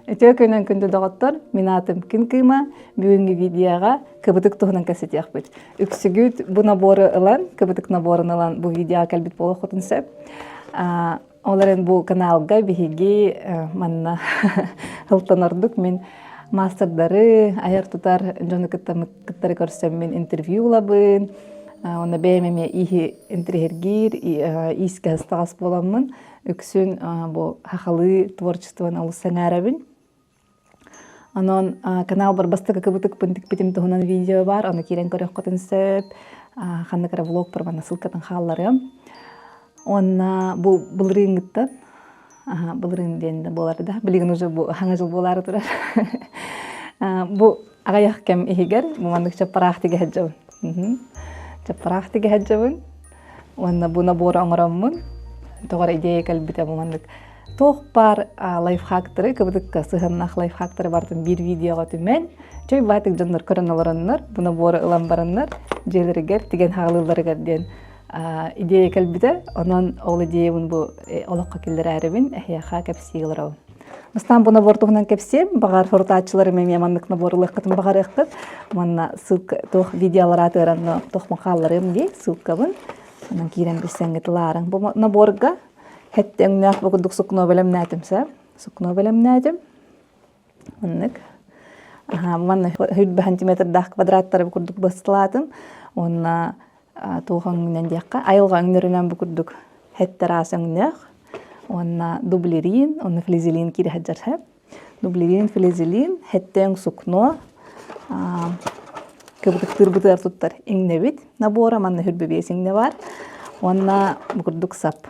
Үтүө күнүн күндү доҕоттор, мин аатым Күн Кыыма. Бүгүҥҥү видеоҕа кыбытык туһунан кэпсэтиэхпит. Үксүгүт бу набору ылан, кыбытык наборун ылан бу видеоҕа кэлбит буолуоххутун сөп. Ол эрэн бу каналга биһиги манна ылтан ордук мин маастардары, айар-тутар дьону кытта кыттары көрсөммүн интервью ылабын. Онно бэйэм эмиэ ииһи интириэһиргиир, иискэ ыстаҕас буоламмын үксүн бу хахалыы творчествоны олус сэҥээрэбин. Онон каналбар бастакы кыбытыкпын тикпитим туһунан видео баар, ону киирэн көрүөххүтүн сөп. Ханнык эрэ влогпар манна ссылкатын хаалларыам. Уонна бу былырыыҥҥыттан, былырыын диэн да буолар да, билигин уже бу хаҥа жыл буолаары турар. Бу аҕыйах кэм иһигэр бу маннык чаппараах тигэ сылдьабын. Чаппараах тигэ сылдьабын. Уонна бу набору оҥороммун, тоҕо эрэ идея кэлбитэ бу маннык туох баар лайфхактары, кыбытыкка сыһыаннаах лайфхактары барытын биир видеоҕа түмэн, чой баайтык дьоннор көрөн олороннор, бу набору ылан бараннар, дьиэлэригэр тигэн хаалыылларыгар диэн идея кэлбитэ. Онон ол идеябын бу олоххо киллэрээрибин эһиэхэ кэпсии олоробун. Бастаан бу набор туһунан кэпсиэм. Баҕар хорутааччыларым эмиэ маннык набор ылыаххытын баҕарыаххыт. Манна ссылка туох видеолар атыаранна туох хаалларыам дии ссылкабын. Онон киирэн билсэҥҥит ылаарыҥ. Бу наборга хэттэ өҥнөөх бу курдук сукно бэлэмнээтим сэ. Сукно бэлэмнээтим. Оннук. Аха, манна 100 сантиметрдаах квадраттары бу курдук быстылаатым. Уонна туох өҥүнэн диэххэ, айылҕа өҥнөрүнэн бу курдук хэттэ өҥнөөх уонна дублерин, уонна флизелин киирэ сылдьар сөп. Дублерин, флизелин, хэттэ өҥ сукно, кыбытыктыырбытыгар туттар иҥнэбит набора, манна хүрбэ биэс иҥнэ баар. Уонна бу курдук сап.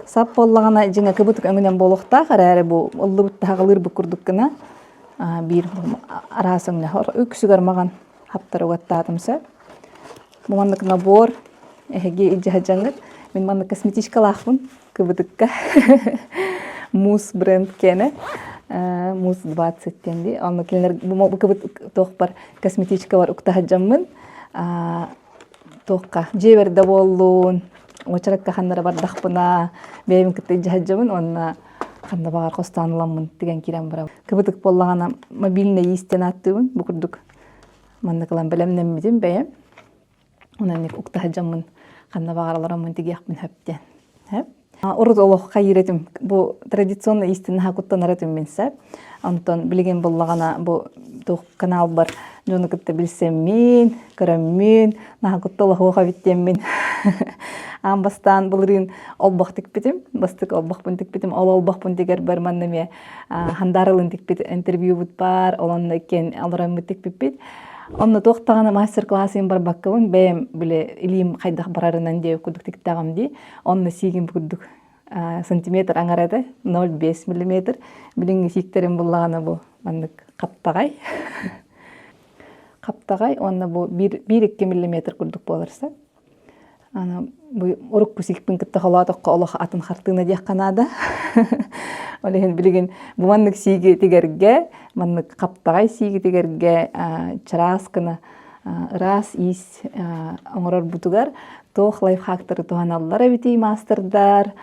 Сап буоллаҕына дьиҥэ кыбытык өҥүнэн буолуохтаах эрээри бу ыллыбыт таһаҕалыыр бу курдук гына биир араас өҥнөөх үксүгэр маҕан хаптары угаттаатым сөп. Бу маннык набор эһиги илдьэ сылдьаҥҥыт. Мин маннык косметичкалаахпын кыбытыкка. Мусс бренд киэнэ. Мусс 20 диэн дии. Онно кинилэр бу кыбыт туохпар косметичкабар укта сылдьаммын туохха дьиэбэр да буоллун, уочаракка ханна эрэ бардахпына бэйэбин кытта илдьэ сылдьабын уонна ханна баҕар хостоон ыламмын тигэн киирэн барабын. Кыбытык буоллаҕына мобильный иис диэн ааттыыбын. Бу курдук маннык ылан бэлэмнэммитим бэйэм. Онон укта сылдьаммын ханна баҕар олороммун тигиэхпин сөп диэн. Сөп. Урут олох хайыыр этим. Бу традиционно истин наһаа куттанар этим мин сөп. Онтон билигин буллаҕына бу туох каналбар дьону кытта билсэммин, көрөммүн, наһаа кутталаһуох эбит диэммин. Аан бастаан былырыын олбох тикпитим, бастык олбохпун тикпитим, ол олбохпун тигэрбэр манна эмиэ хандарылын тикпит интервьюбут баар, ол онно иккиэн олороммут тикпиппит. Онно туох даҕаны мастер-классын барбаккабын, бэйэм били илиим хайдах барарынан диэбит курдук тиктэҕим дии. Онно сиигин курдук сантиметр аҥара этэ, 0,5 миллиметр. Билиҥҥи сииктерим буллаҕына бу маннык хаптаҕай. Хаптаҕай уонна бу 1-2 миллиметр курдук буоларса. Аны бу урукку сиикпин кытта холоотоххо олох атын хартыына диэххэ наада. Ол иһин билигин бу маннык сииги тигэргэ, маннык хаптаҕай сииги тигэргэ чараас гына ыраас иис оҥорорбутугар туох лайфхактары туһаналлар эбитий маастардар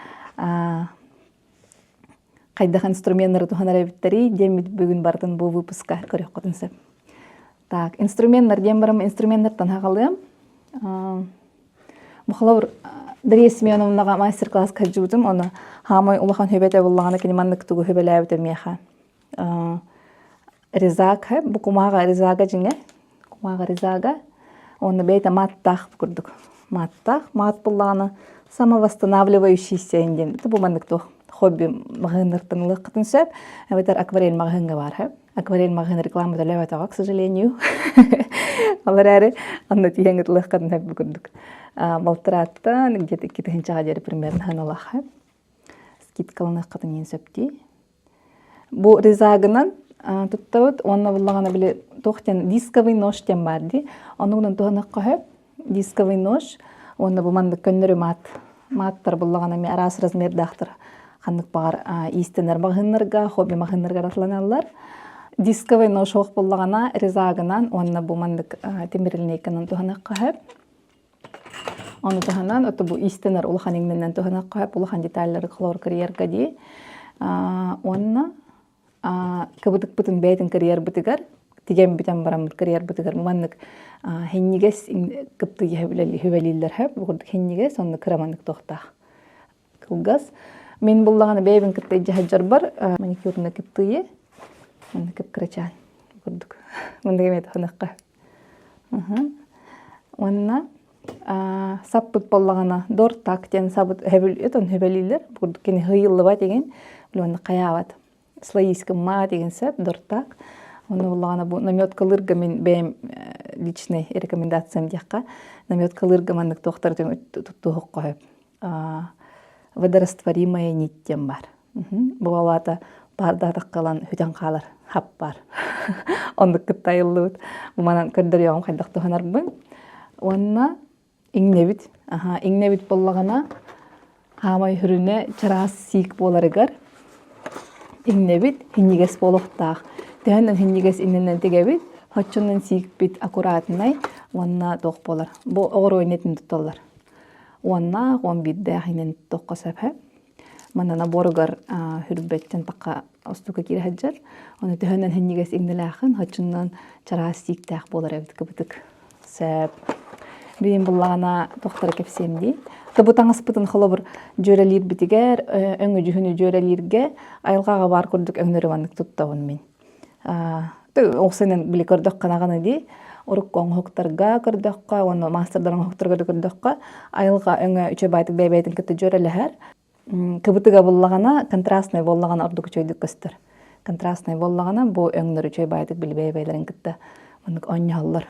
хайдах инструменнары туһанар эбиттэрий диэммит бүгүн барытын бу выпуска көрүөххүтүн сөп. Так, инструменнар диэн барам инструменнартан хаҕалыам. Бу холобур Дария Семеновнаҕа мастер-класс сылдьыбытым, оны хаамай улахан хүбэтэ буллаҕына кини маннык тугу хүбэлээбитэ миэхэ. Резак, бу кумааҕы резага дьиҥэ, кумааҕы резага. Уонна бэйэтэ мааттаах курдук. Мааттаах, маат буллаҕына самовосстанавливающийся диэн бу маннык туох хобби маҕаһыыннартан ылыаххытын сөп. Эбэтэр акварель маҕаһыыҥҥа баар. Акварель маҕаһыын реклама төлөөбөтөҕө, к сожалению. Ол эрээри онно тиийэн ылыаххытын сөп бу курдук. Балтарааттан где-то 2000 диэри примерно ханалаах. Скидкаланыаххытын иһин сөп дии. Бу резагынан туттабыт уонна буллаҕына били туох диэн дисковый нож диэн баар дии. Оннугунан туһаныахха сөп. Дисковый нож уонна бу маннык көннөрү маат мааттар буллаҕына эмиэ араас размердаахтар ханнык баҕар иистэнэр маҕаһыыннарга, хобби маҕаһыыннарга аратланаллар. Дисковый нож суох буллаҕына резагынан уонна бу маннык тимир линейканан туһаныахха сөп. Ону таһынан, ото бу иистэнэр улахан иҥнэнэн туһанахха сөп, улахан деталлары холобур кырыйарга дии. Уонна Кыбытыкпытын бэйэтин кырыйарбытыгар, тигэн бүтэн бараммыт кырыйарбытыгар маннык хинньигэс кыптыйа хүбэлииллэр хөп, бу курдук хинньигэс, онно кыра маннык туохтаах кылгас. Мин буллаҕына бэйэбин кытта илдьэ сылдьарбар маникюрна кыптыйы, маннык кып-кырачаан курдук. Маннык эмиэ туһаныахха. Уонна саппыт буоллаҕына дортак диэн сабыт өтөн хүбэлииллэр. Бу курдук кини ыйыллыбат игин, уонна хайаабат. Слоиска деген сөп, дортак. Онно буоллаҕына бу наметкалыырга мин бэйэм личный рекомендациям диэххэ, наметкалыырга маннык туохтары туттуохха сөп. Водорастворимая нить диэн баар. Бу алаата паардаатахха ылан бүтэн хаалар хап баар. Оннук кытта айыллыбыт. Бу манан көрдөрүөҕүм хайдах туһанарбын. Уонна иҥнэбит. Аха, иҥнэбит буоллаҕына хаамай хүрүнэ чараас сиик буоларыгар иҥнэбит, иҥнигэс буолуохтаах. Төһөнөн иҥнигэс иннинэн тигэбит, оччонон сиикпит аккуратнай уонна туох буолар. Бу оҕуруо иннэтин тутталлар. Уоннаах, 11-дээх иннин туттуохха сөп. Манна наборугар хүрбэттэн тахха остука киирэ сылдьар. Ону төһөнөн хинньигэс иҥнэлээхин, оччонон чараас сииктээх буолар эбит кыбытык. Сөп. Билин буллаҕына тохтора кэпсиэм дии. Бу таҥаспытын холобур дьүөрэлиирбитигэр, өҥү дьүһүнү дьүөрэлииргэ айылҕаҕа баар курдук өҥнөрү маннык туттабын мин. Охсунан били көрдөххө наҕаны дии. Урукку оҥоһуктарга көрдөххө уонна маастардар оҥоһуктарга көрдөххө айылҕа өҥө үчүгэй баайтык бэйэ-бэйэтин кытта дьүөрэлэһэр. Кыбытыга буллаҕына, контрастнай буоллаҕына ордук үчүгэйдик көстөр. Контрастнай буоллаҕына бу өҥнөр үчүгэй баайтык били бэйэ-бэйэлэрин кытта маннык оонньоһоллор.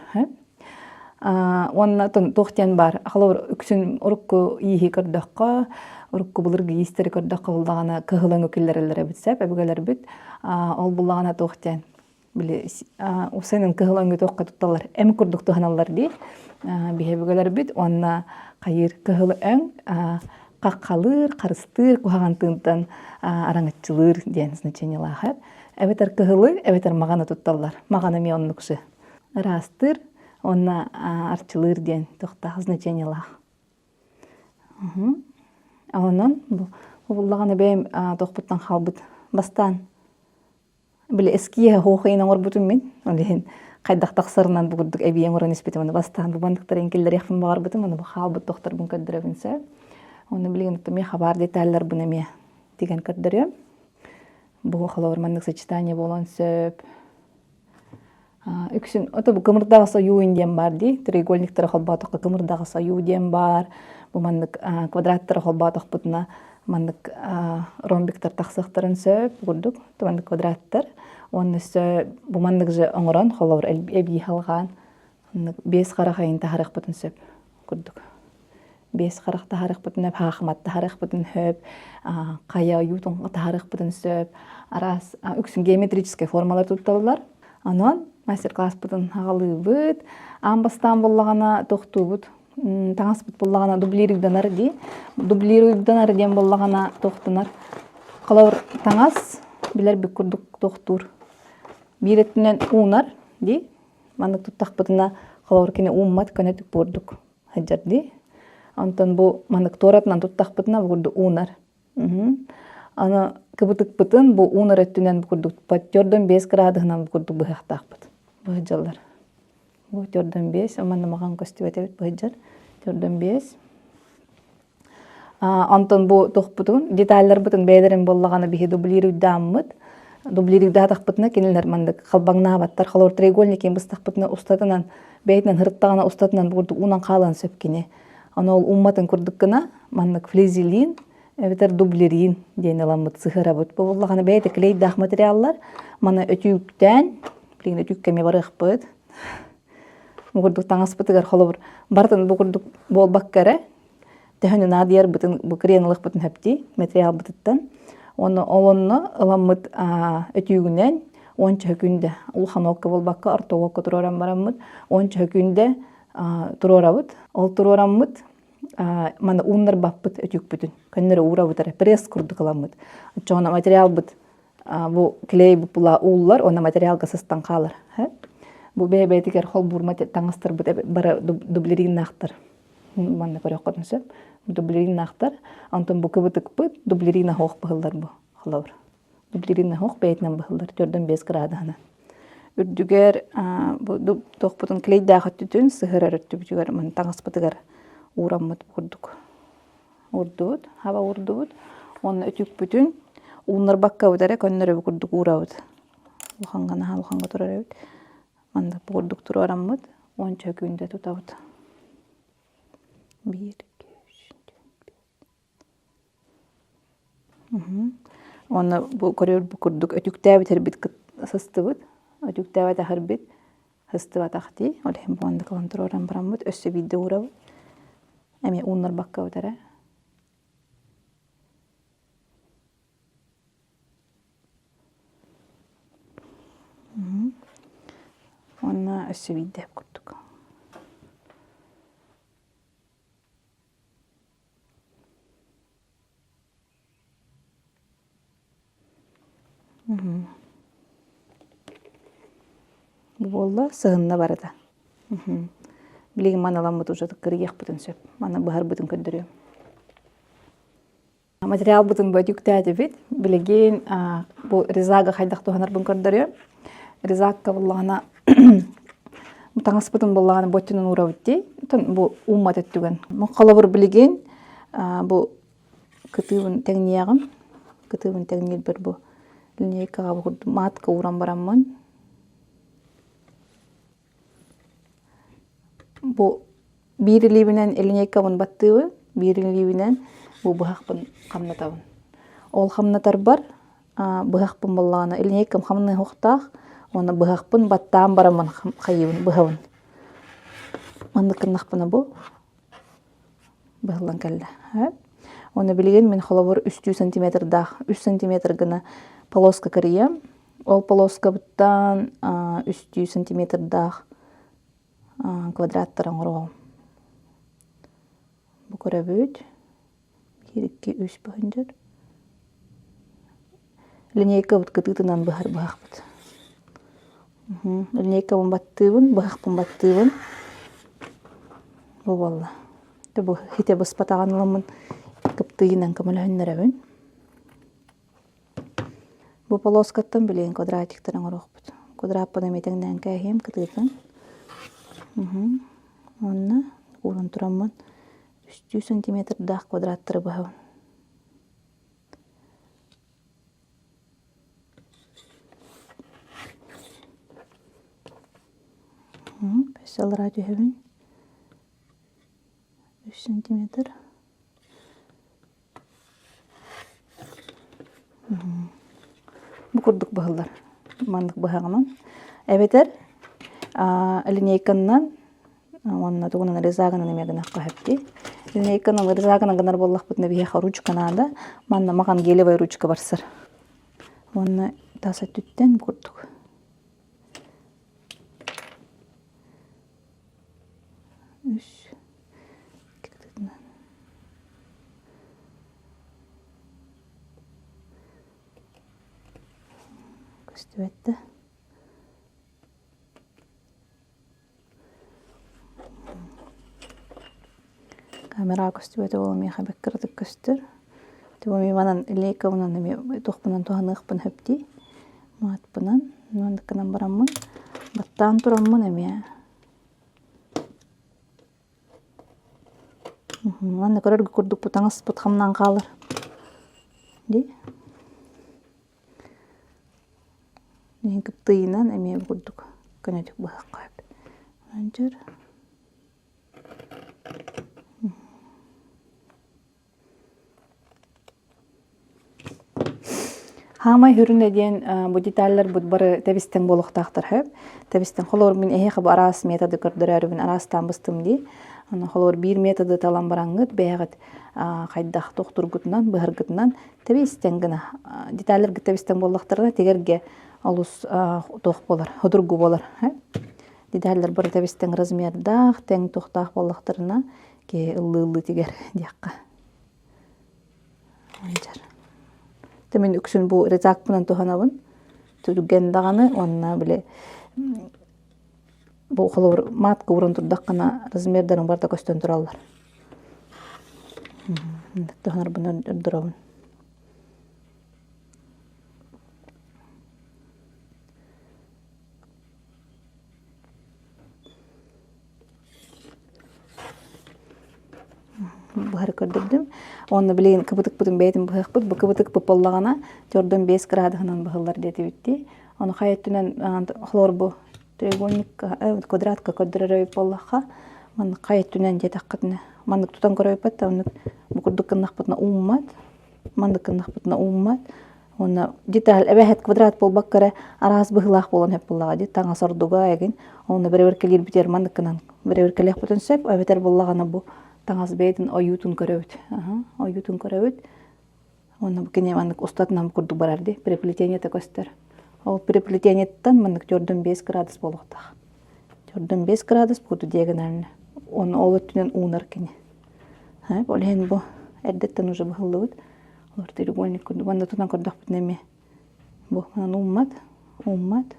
Уонна туох диэн баар, холобур, үксүн урукку ииһи көрдөххө, урукку былыргы иистэри көрдөххө буллаҕына кыһыл өҥү киллэрэллэр эбит сөп, өбүгэлэрбит. Ол буллаҕына туох диэн, били усанын кыһыл өҥү туохха тутталлар, эм курдук туһаналлар дии биһи өбүгэлэрбит уонна хайыыр кыһыл өҥ хаххалыыр, харыстыыр, куһаҕан тыынтан араҥаччылыыр диэн значениелаах. Эбэтэр кыһылы, эбэтэр маҕаны тутталлар. Маҕан эмиэ оннук сы. Ыраастыыр уонна арчылыыр диэн туохтаах значениелаах. Онон бу буллаҕына бэйэм туохпуттан хаалбыт бастаан били эскиэһэ хуохайын оҥорбутум мин ол иһин хайдах тахсарынан бу курдук эбии оҥорон испитим ону бастаан бу бандыктарын киллэриэхпин баҕарбытым ону бу хаалбыт тохторбун көрдөрөбүн сөп ону билигин эмиэ хабаар деталларбын эмиэ тигэн көрдөрүөм бу холобур маннык сочетание буолуон сөп Үксүн ото бу кымырдаҕас ойуу диэн баар дии. Треугольниктары холбоотоххо кымырдаҕас ойуу диэн баар. Бу маннык квадраттары холбоотохпутуна маннык ромбиктар тахсыахтарын сөп курдук. Маннык квадраттар. Уонна өссө бу маннык же оҥорон холобур эбии халҕаан маннык биэс харах айын таһарыахпытын сөп курдук. Биэс харах таһаарыахпытын сөп, хаахымат таһаарыахпытын сөп, хайа ойуутун таһаарыахпытын сөп. Араас үксүн геометрическай формалар тутталлар. Онон мастер-класспытын аҕалыыбыт. Аан бастаан буоллаҕына тохтуубут. Таҥаспыт буоллаҕына дублируйданар дии. Дублируйданар диэн буоллаҕына тохтунар. Холобур, таҥас билэрбит курдук тохтуур. Биир өттүнэн уунар дии. Маннык туттахпытына холобур кини ууммат көнөтүк буордук сылдьар дии. Онтон бу маннык туоратынан туттахпытына бу курдук уунар. Аны кыбытыкпытын бу уунар өттүнэн бу курдук подтердон 5 градуһунан бу курдук быһыахтаахпыт. Быһыдьаллар. Бу төрдөн 5, манна маҕан көстүбэт эбит быһыдьар. Төрдөн 5. Онтон бу туохпутун, деталларбытын бэйэлэрин буоллаҕына биһи дублируйдааммыт, дублируйдаатахпытына кинилэр маннык халбаҥнаабаттар. Холобур, треугольникин быстахпытына устатынан, бэйэтинэн ырыттаҕына устатынан бу курдук уунан хаалан сөп кини. Ону ол уумматын курдук гына маннык флизелин эбэтэр дублерин диэн ыламмыт сыһыарабыт. Бу буоллаҕына бэйэтэ клейдаах материаллар. Маны өтүүктээн, билигин өтүүккэ эмиэ барыахпыт. Бу курдук таҥаспытыгар холобур барытын бу курдук буолбакка эрэ төһөнү наадыйарбытын бу кырыйан ылыахпытын сөптүү материалбытыттан. Уонна ол онно ыламмыт өтүүгүнэн уонча күндэ улахан уокка буолбакка орто уокка туруоран бараммыт уонча күндэ туруорабыт. Ол туруораммыт маны ууннарбаппыт өтүүкпүтүн көннөрү уурабыт эрэ пресс курдук ыламмыт. Оччоҕуна материалбыт бу клей була ууллар уонна материалга сыстан хаалар. Бу бэйэ-бэйэтигэр холбуур таҥастарбыт бары дублериннаахтар. Манна көрүөххүтүн сөп. Дублериннаахтар. Онтон бу кыбытыкпыт дублерина оһох быһыллар бу холобур. Билигин оһох бэйэтинэн быһыллар 4-5 градуһунан. Үрдүгэр бу туохпутун клейдаах өттүтүн сыһырар өттүбүтүгэр маны таҥаспытыгар уураммыт курдук уурдубут, хаба уурдубут. Уонна өтүүкпүтүн ууннарбаккабыт эрэ көннөрөбү курдук уурабыт. Улахаҥҥа наһаа улахаҥҥа турар эбит. Манна бу курдук туруораммыт уонча күндэ тутабыт. Биир, икки, үс, түөрт, Уонна бу көрөр курдук өтүктээбит сыстыбыт, өтүктээбэтэхирбит сыстыбатах дии. Ол иһин бу маннык ылан туруоран бараммыт өссө биирдэ уурабыт. Эмиэ ууннарбаккабыт эрэ. Уонна өссө биирдэ курдук. Бу буолла сыһынна барыта. Билигин маны ыламмыт уже кырыйыахпытын сөп. Маны быһарбытын көрдөрүөм. Материалбытын бөтүктээтибит. Билигин бу резага хайдах туһанарбын көрдөрүөм. Резакка буллаҕына таҥаспытын буллаҕына боттунан уурабыт дии. Бу ууммат өттүгэн. Холобур билигин бу кытыыбын тэҥниэҕим. Кытыыбын тэҥниирбэр бу линейкаҕа бу курдук маатка ууран бараммын бу биир илиибинэн линейкабын баттыыбын, биир илиибинэн бу быһахпын хамнатабын. Ол хамнатарбар быһахпын буоллаҕына линейкам хамныахтаах уонна быһахпын баттаан бараммын хайыыбын быһабын. Маннык гыннахпына бу быһыллан кэллэ. Уонна билигин мин холобур үстүү сантиметрдаах үс сантиметр гына полоска кырыйам. Ол полоскабыттан үстүү сантиметрдаах квадраттар оҥоруоҕум. Бу көрөбүт. Биир, икки, үс быһынньар. Линейкабыт кытыытынан быһар быһахпыт. Линейкабын баттыыбын, быһахпын баттыыбын. Бу буолла. Бу хите быспатаҕын ыламмын кыптыйынан көмөлөһүннэрэбин. Бу полоскаттан билигин квадратиктар оҥоруохпут. Квадраппын эмиэ тэҥнээн кээһиэм кытыытын. Уонна ууран тураммын үстүү сантиметрдаах квадраттары быһабын. Өссө аллараа түһэбин. Үс сантиметр. Бу курдук быһыллар. Маннык быһаҕынан. Эбэтэр линейканнан уонна тугунан резагынан эмиэ гынахха сөп дии. Линейканан резагынан гынар буоллахпытына биһиэхэ ручка наада. Манна маҕан гелевая ручка барсар. Уонна тас өттүттэн курдук. Үс Көстүбэт да. Камера көстүбэтэ ол миэхэ бэк кыратык көстөр. Тибо манан лейкабынан эмиэ туохпунан туһаныахпын сөп дии. Маатпынан маннык гынан бараммын баттаан тураммын эмиэ Манна көрөргө курдук бу таҥаспыт хамнаан хаалар дии. Иһин кыптыйынан эмиэ бу курдук көнөтүк быһахха сөп. Анчар Хаамай хүрүнэ диэн бу деталларбыт бары тэбистэн буолуохтаахтар сөп. Тэбистэн холобур мин эһиэхэ бу араас методы көрдөрөөрүбүн араастаан быстым дии. Аны холобур биир методы талан бараҥҥыт бэйэҕит хайдах тохтургутунан, быһаргытынан тэбистэн гына деталларгыт тэбистэн буоллахтарына тигэргэ олус туох буолар, судургу буолар. Деталлар бары тэбистэн размердаах, тэҥ туохтаах буоллахтарына киһи ыллыы-ыллыы тигэр диэххэ. Дьэ мин үксүн бу резакпынан туһанабын. Түргэн даҕаны уонна били бу холобур маатка ууран турдаххына размердарыҥ барыта көстөн тураллар. Туһанарбын ордоробун. Быһары көрдөрдүм. Уонна билигин кыбытыкпытын бэйэтин быһыахпыт. Бу кыбытык буоллаҕына, төрдөн 5 градуһунан быһыллар диэтибиттии. Ону хайа өттүнэн хлор бу треугольникка, квадратка көрдөрөр эбит буоллахха, маннык хайа өттүнэн диэтэххитинэ, маннык тутан көрөбүппэт да, оннук бу курдук гыннахпытына ууммат, маннык гыннахпытына ууммат. Уонна деталь эбэһэт квадрат буолбакка эрэ араас быһыылаах буолан сөп буоллаҕа дии таҥас ордуга эгин онно бэрэбиэркэлиирбитигэр манныккынан бэрэбиэркэлиэхпитин сөп эбэтэр буоллаҕына бу таҥас бэйэтин ойуутун көрөбүт ойуутун көрөбүт уонна бу кини маннык устатынан курдук барар дии переплетениета көстөр ол переплетениеттан маннык төрдүн 5 градус буолуохтаах төрдүн 5 градус буду диагонально уонна ол өттүнэн уунар кини ол иһин бу эрдэттэн уже быһыллыбыт Олор треугольник курдук уонна тутан көрдөхпүтүнэ эмиэ бу манан ууммат, ууммат,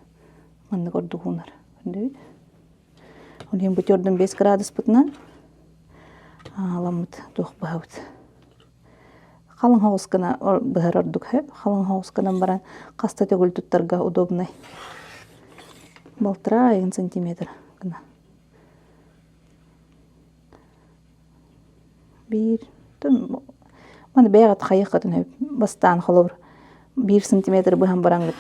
маннык ордук уунар. Көрдүгүт? Ол иһин бу төрдүн 5 градуспутунан ааламмыт туох быһабыт. Халыҥ соҕус гына быһар ордук сөп. Халыҥ соҕус гынан баран хаста төгүл туттарга удобнай. Балтараа айын сантиметр гына. Биир маны бэйэҕит хайыаххытын сөп. Бастаан холобур биир сантиметр быһан бараҥҥыт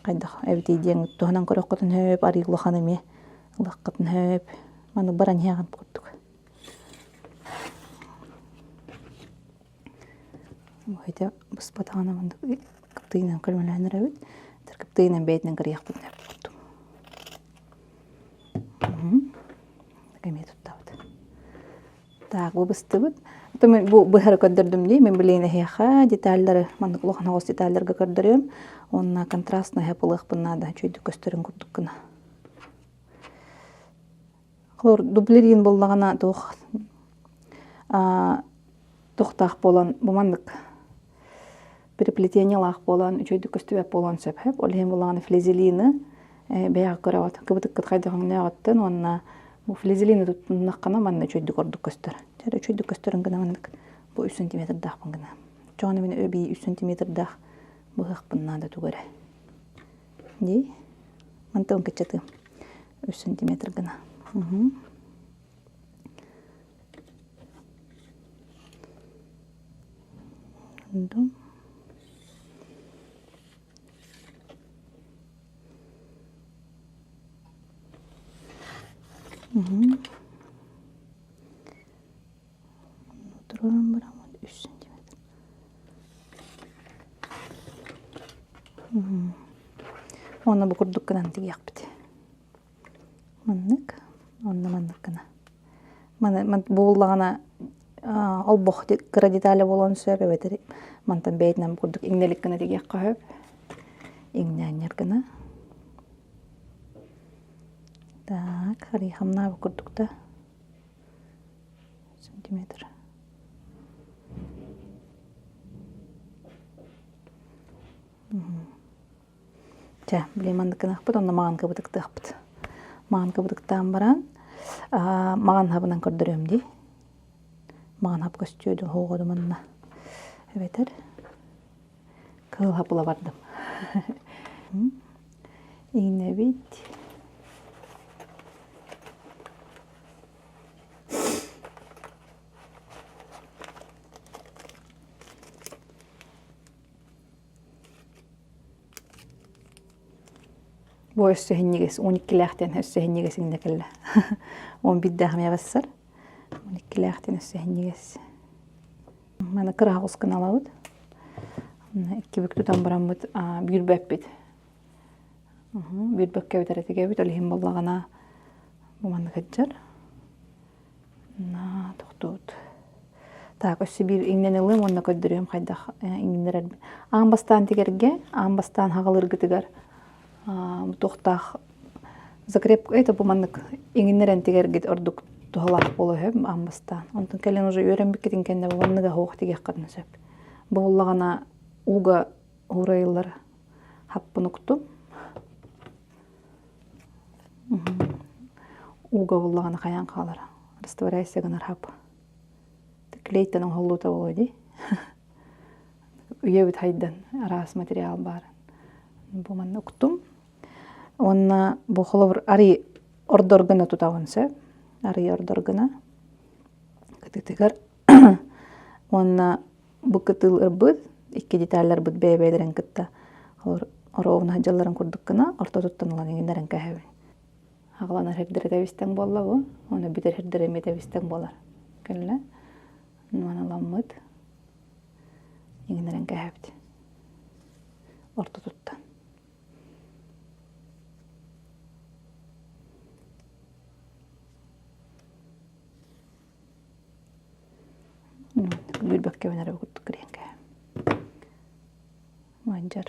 хайдах эбитий диэҥҥит туһанан көрүөххүтүн сөп, арыый улахан эмиэ ылыаххытын сөп. Маны баран иһэҕин курдук. Ити быспатаҕына маннык кыптыйынан көрмөлөөн эрэбит. Кыптыйынан бэйэтинэн кырыйахпытын сөп курдук. Эмиэ туттабыт. Так, бу быстыбыт. Бу быһары көрдөрдүм дии. Мин билигин эһиэхэ деталлары, маннык улахан оҕус деталларга көрдөрүөм. Уонна контрастный ылыахпын наада, үчүгэйдик көстөрүн курдук гына. Холор дублерин буоллаҕына туох туохтаах буолан бу маннык переплетениелаах буолан үчүгэйдик көстүбэт буолуон сөп. Ол иһин буоллаҕына флизелины бэйэҕэ көрөҕүт. Кыбытыккыт хайдах өҥнөөҕүттэн уонна бу флизелины туттуннаххына манна үчүгэйдик ордук көстөр. Дьэ үчүгэйдик көстөрүн гына маннык бу үс сантиметрдаахпын гына. Чоҕуна мин эбии үс сантиметрдаах быһыахпын наада тугу эрэ. Дии. Мантан кыччатыам. Үс сантиметр гына. Дум. Туран бараммын үс сантиметр. Уонна бу курдук гынан тигиэхпит. Маннык, онно маннык гына. Маны буоллаҕына олбох кыра деталя буолуон сөп эбэтэр мантан бэйэтинэн курдук иҥнэлик гына тигиэххэ сөп. Иҥнээнньэр гына. Так, арыйхамнаабы курдук да сантиметр. Чэ, били маннык гыныахпыт, онно маҕан кыбытыктыахпыт. Маҕан кыбытыктаан баран, маҕан хабынан көрдөрүөм дии. Маҕан хап көстүө дуу, оһоҕо дуу манна. Эбэтэр кыһыл хапыла бардым. Иҥнэбит. Бу өссө иһинньигэс, уон иккилээхтэн өссө иһинньигэс иҥнэ кэллэ. Уон биирдээх эмиэ барсар. Уон иккилээхтэн өссө иһинньигэс. Маны кыра оҕус гына ылабыт. Икки бүк тутан бараммыт бүүрбэппит. Бүүрбэккэ эбэтэр этигэбит, ол иһин буоллаҕына бу маннык сылдьар. На, тохтуут. Так, өссө биир иҥнэн ылыам уонна көрдөрүөм хайдах иҥнэрэрбин. Аан бастаан тигэргэ, аан бастаан хаҕалыыргытыгар туохтаах закрепка это бу маннык иҥиннэрэн тигэргит ордук туһалаах буолуо сөп аан бастаан. Онтон кэлин уже үөрэммиккитин кэннэ бу манныга суох тигиэххитин сөп. Буоллаҕына ууга уурайыллар хаппын уктум. Ууга буллаҕына хайаан хаалар. Растворяйся гынар хап. Клейтен оҥоһуллуута буолуо дии. Үйэбит хайдан араас материал баар. Бу манна уктум. Уонна бу холобур арый ордор гына тутаҕын сөп. Арый ордор гына. Кытыытыгар уонна бу кытыыларбыт икки деталларбыт бэйэ-бэйэлэрин кытта оруобуна сылдьалларын курдук гына ортотуттан ылан иҥиннэрэн кээһэбин. Аҕаланар сирдэрэ тэбистэн буолла бу. Уонна бүтэр сирдэрэ эмиэ тэбистэн буолар. Кэллэ. Маны ыламмыт иҥиннэрэн кээһэбит. Ортотуттан. Билбэккэбин эрэ курдук кириэн Мандьар.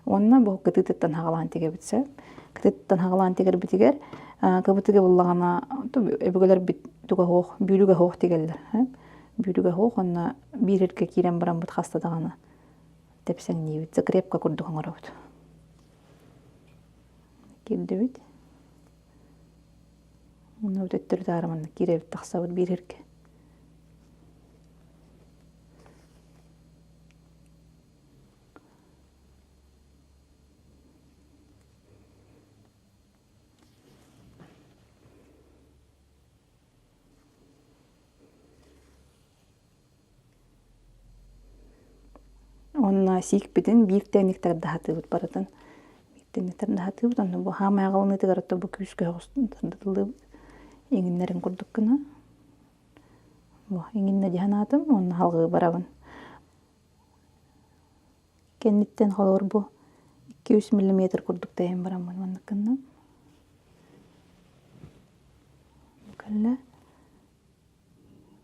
Уонна бу кытыытыттан хаҕалаан тигэбит сөп. Кытыытыттан хаҕалаан тигэрбитигэр кыбытыга буллаҕына өбүгэлэрбит туга суох, бүүрүгэ суох тигэллэр. Бүүрүгэ суох уонна биир эргэ киирэн бараммыт хаста даҕаны тэпсэҥниибит, закрепка курдук оҥоробут. Киирдибит. Уонна төттөрү таары манна киирэбит тахсабыт биир эргэ. Уонна сиикпитин биир тэҥник тардаһатыыбыт барытын. Биир тэҥник тардаһатыыбыт. Онно бу хаамай аҕалыныытыгар ото бу күүскэ тардыллыбыт. Иҥиннэрин курдук гына. Бу иҥиннэ дии санаатым уонна салҕыы барабын. Кэнниттэн холобур бу 2-3 миллиметр курдук тэйэн бараммын маннык гынным. Кэллэ.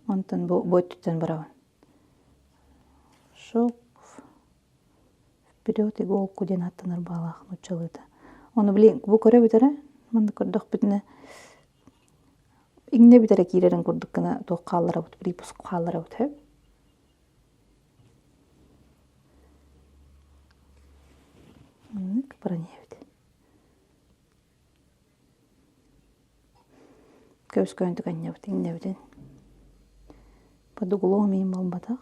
Онтон бу бу өттүттэн барабын. Шов вперед иголку диэн аттанар баалаах нууччалыыта. Ону блин бу көрөбүт эрэ манна көрдөхпүтүнэ иҥнэбит эрэ киирэрин курдук гына туох хаалларабыт припуск хаалларабыт сөп. Маннык баран иһэбит. Көбүс-көөн түгэннэбит иҥнэбитин. Под углом иин буолбатах.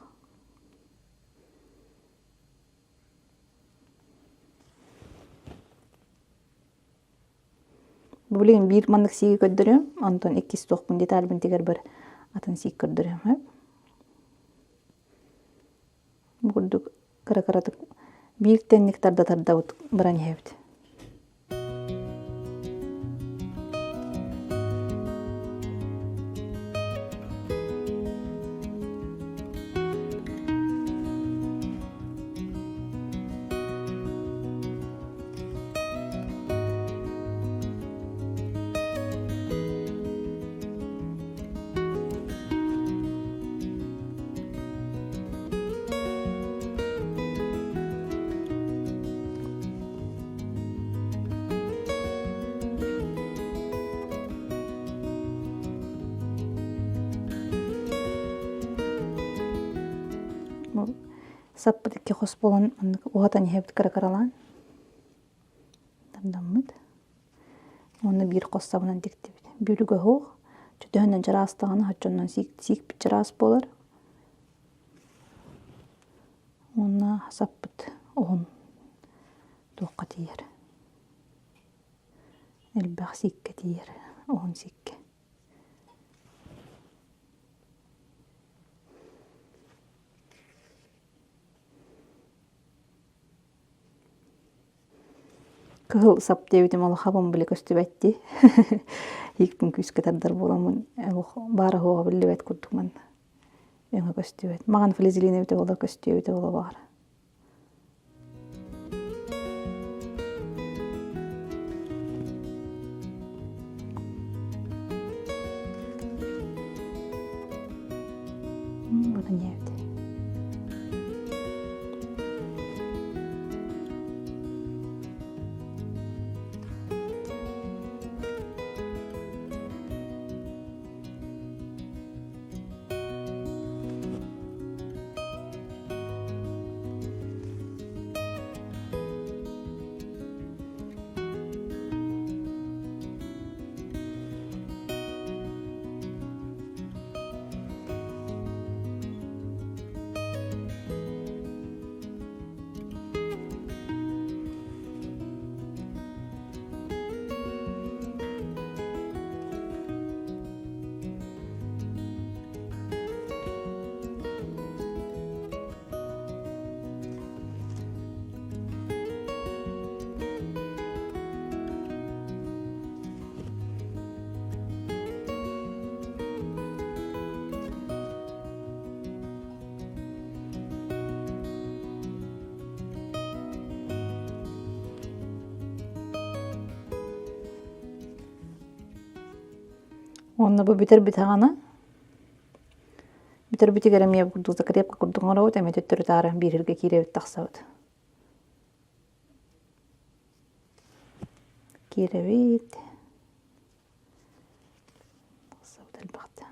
Бу билигин биир маннык сииги көрдөрүөм, онтон иккис туохпун детальбын тигэрбэр атын сиик көрдөрүөм. Бу курдук кыра-кыратык биир тэҥник тарда-тардабыт баран иһэбит. Саппыт икки хос буолан маннык уһатан иһэбит кыра-кыралаан тардаммыт. Уонна биир хос сабынан тиктибит. Бүлүгэ суох, чөтөһүнэн чараастаҕына оччонон сиикпит чараас буолар. Уонна саппыт уһун туохха тиийэр. Элбэх сииккэ тиийэр, уһун сииккэ. Кыһыл сап диэбитим олохабын били көстүбэт дии. Иикпин күүскэ тардар буоламмын баара-суоҕа биллибэт курдук манна өҥө көстүбэт. Маҕан флизелин эбитэ буоллар көстүө эбитэ буола баҕар. Вот они эбит. Уонна бу бүтэр бүтэҕинэ бүтэр бүтүгэр эмиэ курдук закрепка курдук оҥоробут, эмиэ төттөрү-таары биир сиргэ киирэбит тахсабыт. Киирэбит. Тахсабыт элбэхтэ.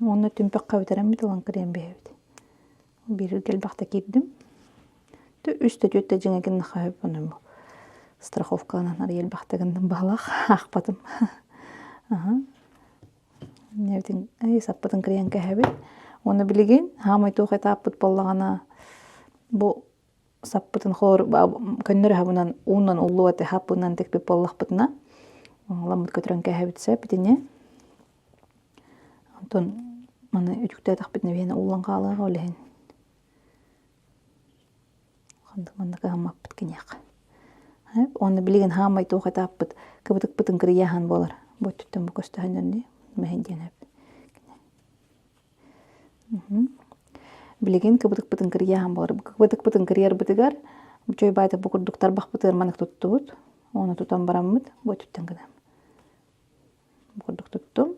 Уонна түмпэххэ бүтэрэммит ылан кириэн биһэбит. Бииргэ элбэхтэ киирдим. Үс да түөрт да дьиҥэ гыннахха сөп онон страховкаланан арыйа элбэхтэ гынным баһылаах аахпатым. Аха. Небитин саппытын кириэн кэһэбит. Уонна билигин хаамай туох этааппыт буоллаҕына бу саппытын холор көннөрү хабынан уунан уллуот хаппынан тикпит буоллахпытына ламмыт көтөрөн кэһэбит сөп итини Онтон маны үтүктээтэхпитинэ биһиэнэ ууллан хаалыаҕа ол иһин ханнык манна кыһаммаппыт киниэхэ. Уонна билигин хаамай туох этааппыт кыбытыкпытын кырыйааһын буолар. Бу өттүттэн бу көстөһөннөр дии мэһин диэн эп. Билигин кыбытыкпытын кырыйааһын буолар. Кыбытыкпытын кырыйарбытыгар чой баайта бу курдук тарбахпытыгар манык туттубут. Оны тутан бараммыт бу өттүттэн гынам. Бу курдук туттум.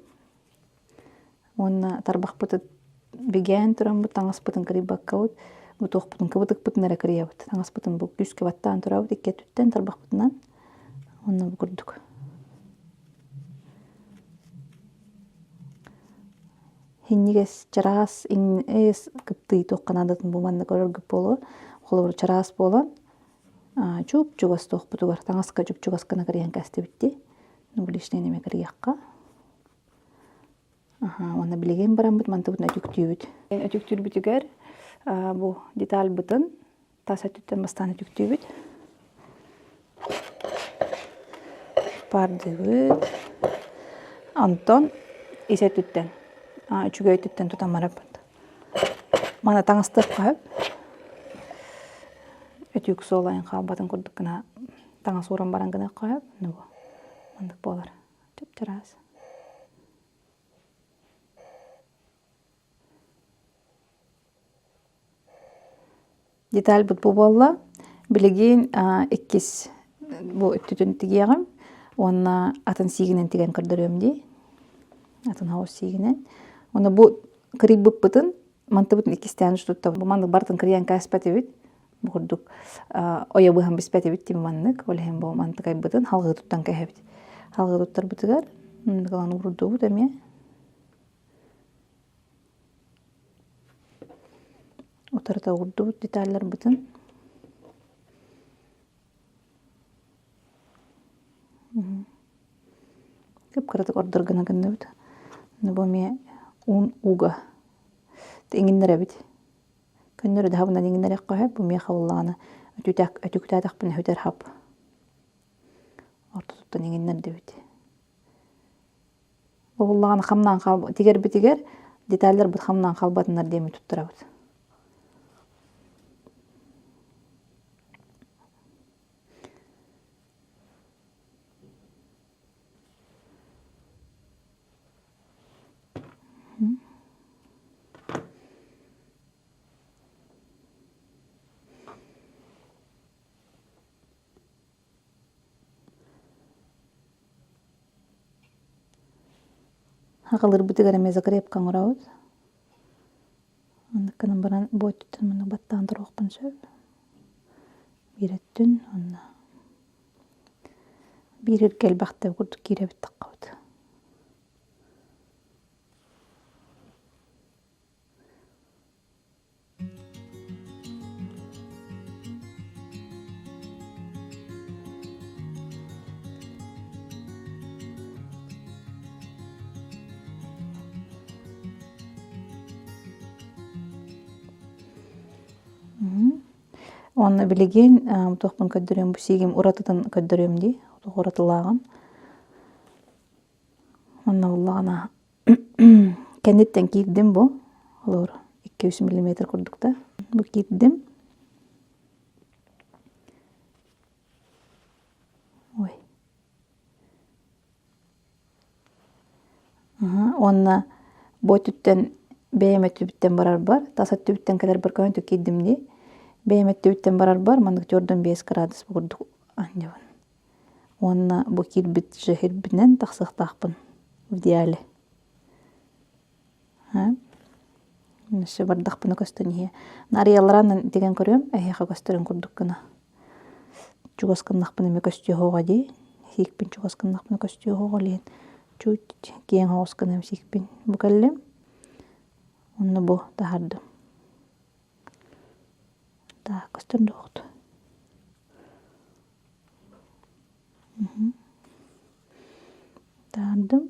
Уонна тарбахпытын бигээн тураммыт таҥаспытын кырыйбаккабыт, бу туохпутун кыбытыкпытын эрэ кырыйабыт. Таҥаспытын бу күүскэ баттаан турабыт икки өттүттэн тарбахпытынан. Уонна бу курдук. Хинньигэс чараас иҥнэс кыптый туохха наадатын бу манна көрөргүт буолуо. Холобур чараас буолан чуп-чугас туохпутугар таҥаска чуп-чугас гына кырыйан кэстибиттии. Лишний эмэ кырыйыахха. Аха, уонна билигин бараммыт мантыбытын өтүктүүбүт. Өтүктүүрбүтүгэр бу детальбытын тас өттүттэн бастаан өтүктүүбүт. Паардыыбыт. Онтон ис өттүттэн, үчүгэй өттүттэн тутан барабыт. Маны таҥастыахха сөп. Өтүүк суолайын хаалбатын курдук гына таҥас ууран баран гыныахха сөп. Ну, маннык буолар. Чап-чараас. Детальбыт бу буолла. Билигин иккис бу өттүтүн тигиэҕим уонна атын сиигинэн тигэн көрдөрүөм дии. Атын хаус сиигинэн. Уонна бу кырыйбыппытын мантыбытын иккистээн туттабын. Бу маннык барытын кырыйан кээспэтибит. Бу курдук ойо быһан биспэтибит дии маннык. Ол иһин бу мантыкайбытын халҕыы туттан кэһэбит. Халҕыы туттарбытыгар ылан уурдубут эмиэ. Утарыта уурдубут деталларбытын. Кып-кыратык ордор гына гынныбыт. Бу эмиэ уун ууга иҥиннэрэбит. Көннөрү даһабынан иҥиннэриэххэ сөп. Бу миэхэ буоллаҕына өтүктээтэхпинэ сүтэр хап. Ортотуттан иҥиннэрдибит. Бу буоллаҕына хамнаан хаал тигэрбитигэр деталларбыт хамнаан хаалбатыннар диэммит туттарабыт. Аҕалырбытыгар эмиэ закрепка оҥоробут. Оннук гынан баран бу өттүттэн маннык баттаан туруохпун сөп. Биир өттүн уонна биир эргэ элбэхтэ курдук киирэбит таххабыт. Уонна билигин туохпун көрдөрүөм бу сиигим уратытын көрдөрүөм дии туох уратылааҕын Онно буоллаҕына кэнниттэн киирдим бу олор 2-3 миллиметр курдук да бу киирдим ой уонна бу өттүттэн Бэйэм өттүбүттэн барарбар, тас өттүбүттэн кэлэрбэр көһөн киирдим дии. Бэйэм өттүбүттэн барарбар маннык 4,5 градус курдук анньабын. Уонна бу киирбит жэһирбинэн тахсыахтаахпын в идеале. Өссө бардахпына көстөн иһиэ. Арыйаллараан тигэн көрүөм, эһиэхэ көстөрүн курдук гына. Чугас гыннахпына эмиэ көстүө суоҕа дии. Сиикпин чугас гыннахпына көстүө суоҕа диэн чуть киэҥ оҕус гынан сиикпин бу кэллим. Онно бу таһардым. Так, көстөр дуоҕут. Таһардым.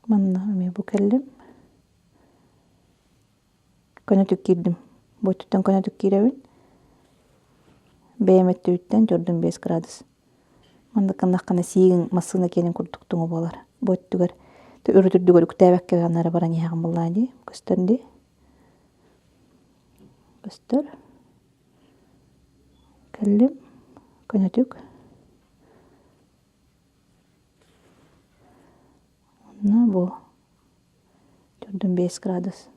Манна эмиэ бу кэллим. Көнөтүк киирдим. Бу өттүттэн көнөтүк киирэбин. Бэйэм өттүбүттэн төрдүн 5 градус. Маннык гыннаххына сиигиҥ массыына киэнин курдук туҥу буолар. Бу өттүгэр үрүт үрдүгэр үктээбэккэ эрэ баран иһэҕин буоллаа дии. Көстөр дии. Көстөр. Кэллим. Көнөтүк. Онно бу төрдүн 5 градус.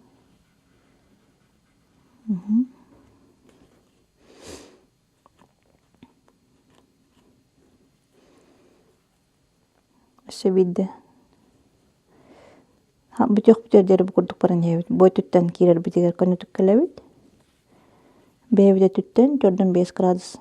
Өссө биирдэ бүтүөх-бүтүөр диэри бу курдук баран иһэбит. Бу өттүттэн киирэрбитигэр көнөтүк кэлэбит. Бэйэбит өттүттэн төрдүн 5 градус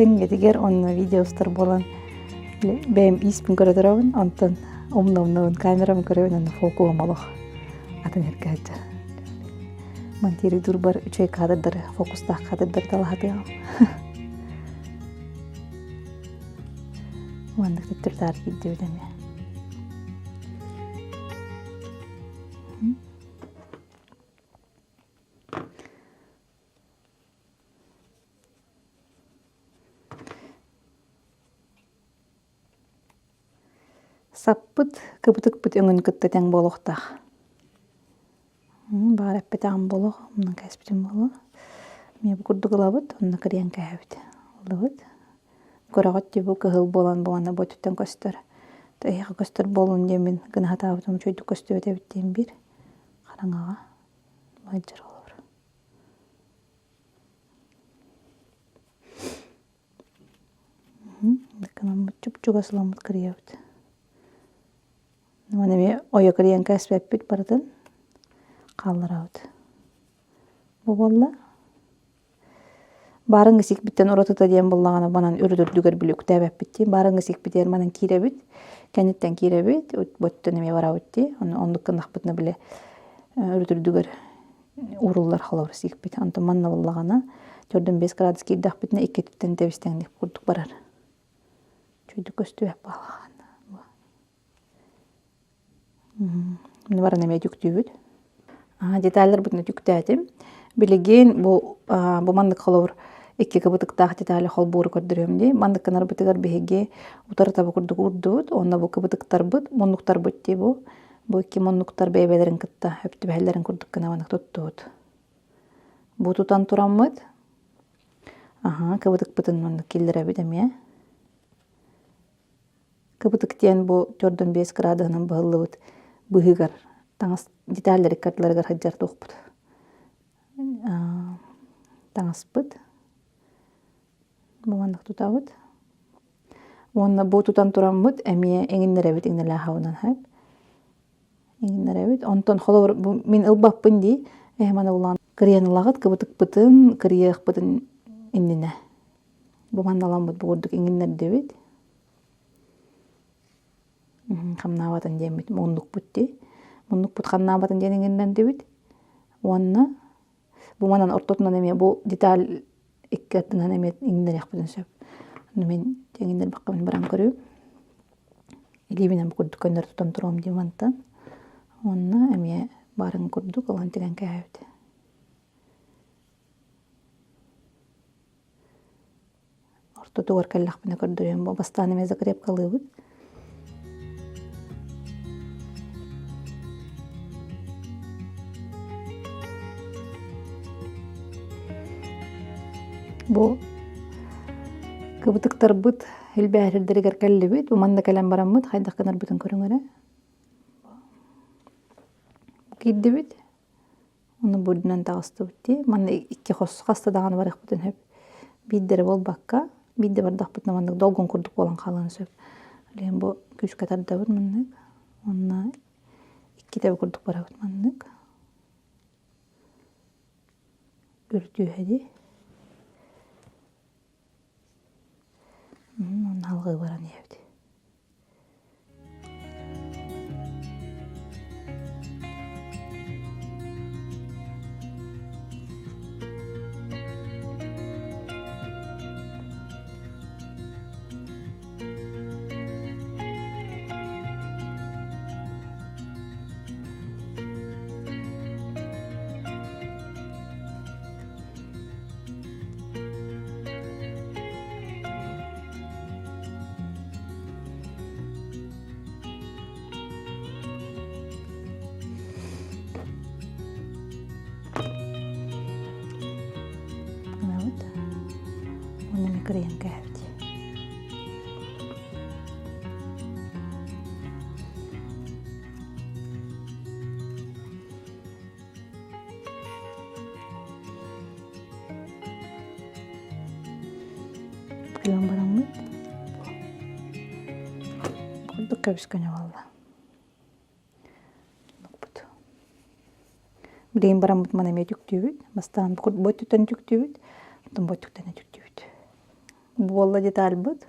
Тэҥҥэтигэр онно видео устар буолан бэйэм ииспин көрө турабын, онтон умна-умнабын камерам көрөбүн онно фокуһум олох атын сиргэ сылдьар. Монтируйдуурбар үчүгэй кадрдары, фокустаах кадрдары талаһатыаҕым. Маннык төттөрү-таары киирдибит эмиэ. Саппыт, кыбытыкпыт өҥүн кытта тэҥ буолуохтаах. Баар эппэтэҕим буолуох, онно кээспитим буолуо. Эмиэ бу курдук ылабыт, онно кырыйан кээһэбит. Ыллыбыт. Көрөҕүт дии бу кыһыл буолан бу манна бу өттүттэн көстөр. Эһиэхэ көстөр буоллун диэммин гына сатаабытым үчүгэйдик көстүбэт эбит диэн биир хараҥаҕа баайдьар олорор. Гынаммыт чуп-чугас ыламмыт кырыйабыт. Маны эмиэ ойо кырыйан кээспэппит барытын хаалларабыт. Бу буолла. Баарыҥҥы сикпиттэн уратыта диэн буоллаҕына манан үрүт үрдүгэр били үктээбэппит дии. Баарыҥҥы сикпитигэр манан киирэбит, кэнниттэн киирэбит, боттон эмиэ барабыт дии. Ону оннук гыннахпытына били үрүт үрдүгэр ууруллар холобур сиикпит. Онтон манна буоллаҕына 4-5 градус киирдэхпитинэ иккититтэн тэбис-тэҥник курдук барар. Үчүгэйдик көстүбэт буоллаҕына. Баран эмиэ түктүүбүт. Деталларбытын түктээтим. Билигин бу бу маннык холобур икки кыбытыктаах детали холбууру көрдөрүөм дии. Маннык гынарбытыгар биһиги утары таба курдук уурдубут. Онно бу кыбытыктарбыт, муннуктарбыт дии бу. Бу икки муннуктар бэйэ-бэйэлэрин кытта өптүбэһэллэрин курдук гына маннык туттубут. Бу тутан тураммыт, аһаа, кыбытыкпытын маннык киллэрэбит эмиэ. Кыбытык диэн бу 4-5 градуһунан быһыллыбыт быһыыгар таҥас деталлары ыккардыларыгар сылдьар туохпут. Таҥаспыт. Бу маннык тутабыт. Уонна бу тутан тураммыт эмиэ иҥиннэрэбит иҥнэлээх абынан сөп. Иҥиннэрэбит. Онтон холобур бу мин ылбаппын дии. Эһэм аны улаан кырыйан ылаҕыт, кыбытыкпытын, кырыйыахпытын иннинэ. Бу манна ыламмыт бу курдук иҥиннэрдибит. Хамнаабатын диэммит муннукпут дии. Муннукпут хамнаабатын диэн иҥиннэрдибит. Уонна бу манан ортотунан эмиэ бу деталь икки аттынан эмиэ иҥиннэриэхпитин сөп. Ону мин иҥиннэрбэххэ баран көрүөм. Илиибинэн бу курдук көннөрү тутан туруом дии мантан. Уонна эмиэ баарын курдук ылан тигэн кээһэбит. Ортотугар кэллэхпинэ көрдөрүөм. Бу бастаан эмиэ закрепкалыыбыт. Бу кыбытыктарбыт илбээһирдэригэр кэллибит. Бу манна кэлэн бараммыт хайдах гынарбытын көрүҥ эрэ. Киирдибит. Ону бу үрдүнэн таҕыстыбыт дии. Манна икки хос хаста даҕаны барыахпытын сөп. Биирдэрэ буолбакка, биирдэ бардахпытына маннык долгун курдук буолан хаалыан сөп. Билигин бу күүскэ тардабыт маннык. Уонна иккитэ курдук барабыт маннык. Үрдүөһэ дии. Уонна алҕыы баран иһэбит. Гынабыт. Уонна эмиэ кырыйан кээһэбит. Кыйан бараммыт. Курдук көбүс-көнө буолла. Нукпут. Билигин бараммыт маны эмиэ түктүүбүт. Бастаан бу өттүттэн түктүүбүт, оттон бу өттүктэн түктүүбүт. Буолла детальбыт.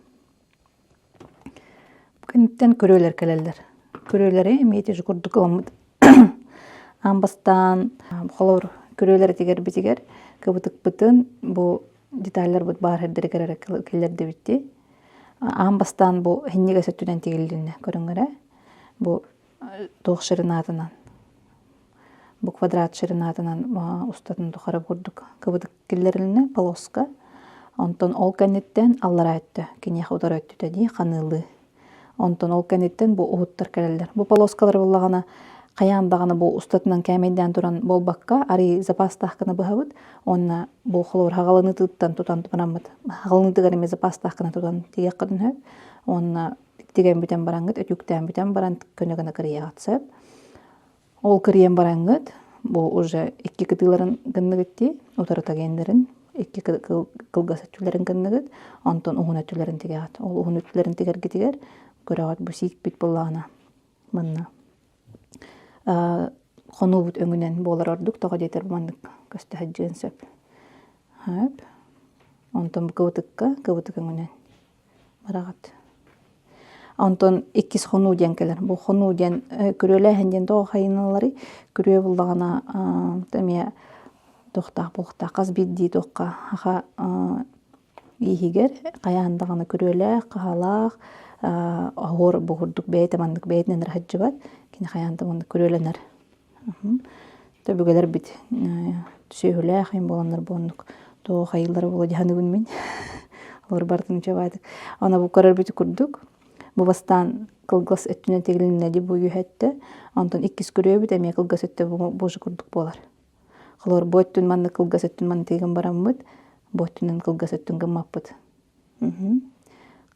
Кэнниттэн көрүөлэр кэлэллэр. Көрүөлэри эмиэ ити курдук ыламмыт аан бастаан холобур көрүөлэр этигэрбитигэр кыбытыкпытын бу деталларбыт баар сирдэригэр эрэ киллэрдибит Аан бастаан бу иһинньигэс өттүнэн тигилиннэ көрүҥ эрэ. Бу туох ширинатынан бу квадрат ширинатынан устатын тухары курдук кыбытык киллэрилиннэ полоска. Онтон ол кэнниттэн аллараа өттө киниэхэ утары өттүтэ дии ханыылыы. Онтон ол кэнниттэн бу уһуттар кэлэллэр. Бу полоскалар буоллаҕына хайаан даҕаны бу устатынан кээмэйдээн туран буолбакка арый запастаах гына быһабыт уонна бу холобур хаҕаланыытыттан тутан бараммыт хаҕаланыытыгар эмиэ запастаах гына тутан тигиэххитин сөп уонна тигэн бүтэн бараҥҥыт өтүүктээн бүтэн баран көнө гына кырыйаҕыт сөп Ол кырыйан бараҥҥыт, бу уже икки кытыыларын гынныгыт дии, утарыта геннэрин, икки кылгас өттүлэрин гынныгыт, онтон уһун өттүлэрин тигэҕит. Ол уһун өттүлэрин тигэргитигэр көрөҕүт бу сиикпит буоллаҕына манна хонуубут өҥүнэн буолар ордук, тоҕо диэтэр маннык көстө сылдьыан сөп. Хөп. Онтон бу кыбытыкка кыбытык өҥүнэн бараҕыт. Онтон иккис хонуу диэн кэлэр. Бу хонуу диэн күрүөлээһин диэн тоҕо хайыналларый? Күрүө буллаҕына эмиэ туохтаах буолуохтаах хас биирдии туохха аха ииһигэр хайаан даҕаны күрүөлээх, хаһалаах, оһуор бу курдук бэйэтэ маннык бэйэтинэн эрэ сылдьыбат. Кини хайаан да маннык күрүөлэнэр. Өбүгэлэрбит сүөһүлээх им буоланнар бу оннук туох айыллара буолуо дии саныыбын мин. Олор барытын үчүгэйдик. Аны бу көрөрбүт курдук бу бастаан кылгас өттүнэн тигилиннэ дии бу үөһэттэ. Онтон иккис күрүөбүт эмиэ кылгас өттө бу курдук буолар. Холобур бу өттүн маннык кылгас өттүн маннык тигэн бараммыт, бу өттүнэн кылгас өттүн гыммаппыт.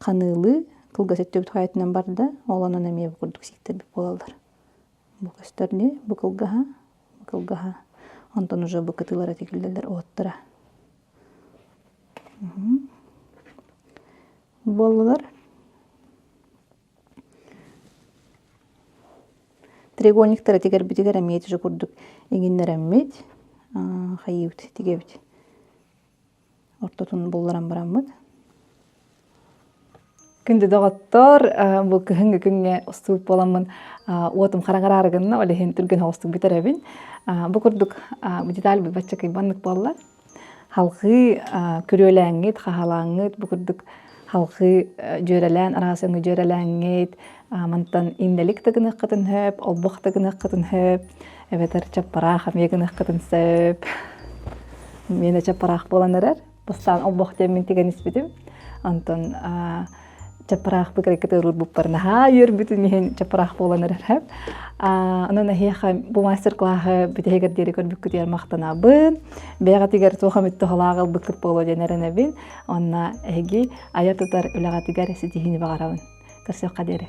Ханыылыы кылгас өттүбүт хайатынан барда, ол онон эмиэ бу курдук сииктэрбит буолаллар. Бу көстөр дии, бу кылгаһа, бу кылгаһа. Онтон уже бу кытыылара тигиллэллэр уоттара. Буоллулар. Треугольниктары тигэрбитигэр эмиэ ити курдук иҥиннэрэммит, хайыыбыт тигэбит. Ортотун булларан бараммыт. Күндү доҕоттор, бу кыһыҥҥы күҥҥэ устубут буоламмын уотум хараҥараары гынна, ол иһин түргэн соҕустук бүтэрэбин. Бу курдук бу деталь бачча кыйбаннык буолла. Халҕыы күрүөлээҥҥит, хаһалааҥҥыт, бу курдук халҕыы дьүөрэлээн, араас өҥү дьүөрэлээҥҥит, мантан иннэлик да гыныаххытын сөп, олбох да гыныаххытын сөп, эбэтэр чаппараах эмиэ гыныаххытын сөп. Миэнэ чаппараах буолан эрэр. Бастаан олбох диэммин тигэн испитим. Онтон чаппараах быкырыкка тыырбыппар наһаа үөрбүтүн иһин чаппараах буолан эрэр. Онон эһиэхэ бу мастер-классы бүтэһигэр диэри көрбүккүтүгэр махтанабын. Бэйэҕитигэр туох эмит туһалаах ылбыккыт буолуо диэн эрэнэбин. Онно эһиги айар тутар үлэҕитигэр ситиһиини баҕарабын. Көрсүөххэ диэри.